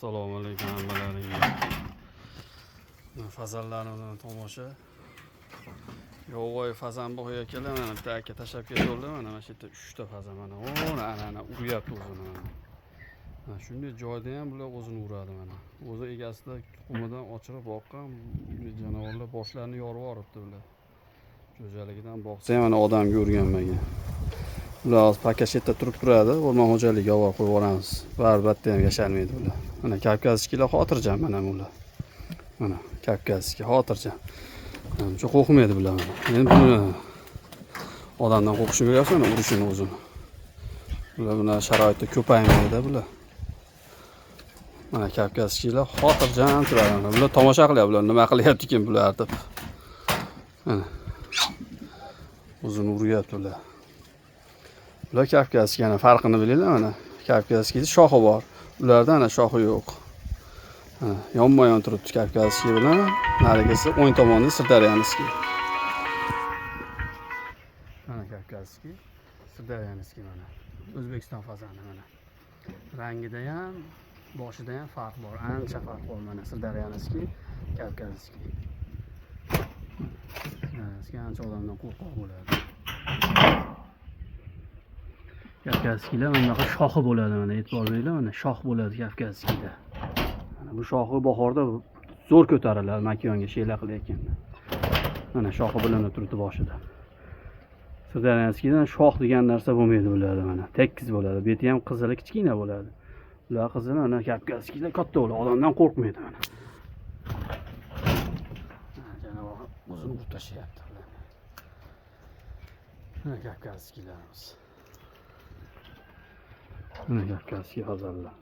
Assalomu alaykum hammalaringga. Fazanlarimizni tomosha. Yovvoyi fazan bog'iga akalar, mana bitta aka tashlab ketdi, mana shu yerda 3 ta fazan mana. Ana uryapti o'zini mana. Mana shunday joyda ham bular o'zini uradi mana. O'zi egasida tuxumidan ochirib boqqan jonivorlar boshlarini yorib yuboribdi bular. Jo'jaligidan boqsa ham mana odamga urganmagan. Ular hozir pakashetda turib turadi, o'rmon xo'jaligiga olib qo'yib yuboramiz. Albatta ham yashalmaydi ular. Mana Kavkazskilar xotirjam mana bular. Mana Kavkazskiy xotirjam. Uncha qo'rqmaydi bular mana. Endi buni odamdan qo'rqishini ko'ryapsan, urishini o'zini. Bular bunaqa sharoitda ko'paymaydi bular. Mana Kavkazskilar xotirjam turadi. Mana bular tomosha qilyapti, bular nima qilyapti ekan bular deb. Mana o'zini uryapti ular. Bular Kavkazskiy, ana farqini bilinglar mana. Kavkazskiyda shoxi bor. Ularda ana shoxi yo'q. Mana yonma-yon turibdi Kavkazskiy bilan, narigisi o'ng tomonda Sirdaryanskiy. Mana Kavkazskiy, Sirdaryanskiy mana. O'zbekiston fazani mana. Rangida ham, boshida ham farq bor, ancha farq bor mana Sirdaryanskiy, Kavkazskiy. Sirdaryanskiy ancha odamdan qo'rqoq bo'ladi. Kavkazskiylar mana bunaqa shoxi bo'ladi mana, e'tibor beringlar, mana shox bo'ladi Kavkazskiyda. Mana bu shoxi bahorda zo'r ko'tariladi makyonga shela qilayotganda. Mana shoxi bilinib turibdi boshida. Sirdaryanskiydan shox degan narsa bo'lmaydi bularda mana. Tekis bo'ladi, beti ham qizili kichkina bo'ladi. Ular qizili, mana Kavkazskiylar katta bo'ladi, odamdan qo'rqmaydi mana. Janavor o'zini urib tashlayapti ular. Mana Kavkazskiylarimiz. Mana Kavkazskiy fazanlar.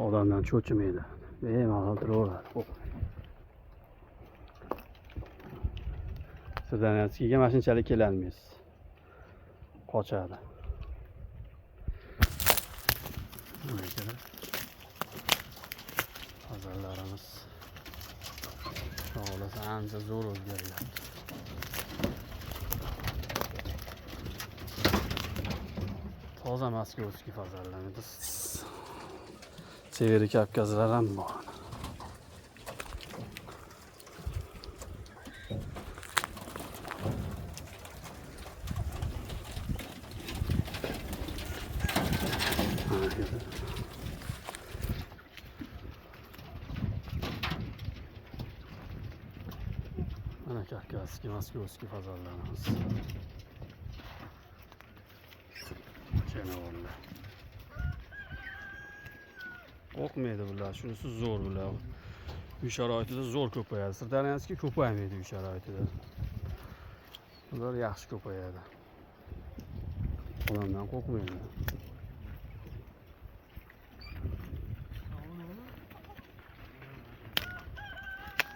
Odamdan cho'chimaydi. Bemalol turaveradi, qo'rqmaydi. Sirdaryanskiyga mana shunchalik kelolmaysiz. Qochadi. Mana fazanlarimiz. Xohlasa ancha zo'r o'zgaryapti. Toza moskovskiy fazanlar. Severi Kavkazlar ham bor. Mana Kavkazskiy, moskovskiy fazanlarimiz. Jonivorlar. Qo'rqmaydi bular, shunisi zo'r bular. Uy sharoitida zo'r ko'payadi. Sirdaryanskiy ko'paymaydi uy sharoitida. Bular yaxshi ko'payadi. Odamdan qo'rqmaydi.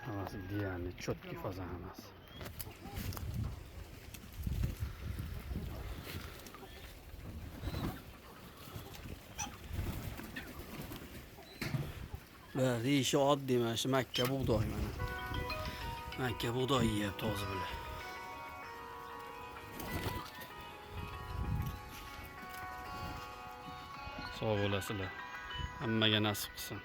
Hammasi deyarli cho'tki fazan hammasi. Bular ishi oddiy mana shu makka bug'doy mana. Makka bug'doy yeyapti hozir bular. Sog' bo'lasizlar. Hammaga nasib qilsin.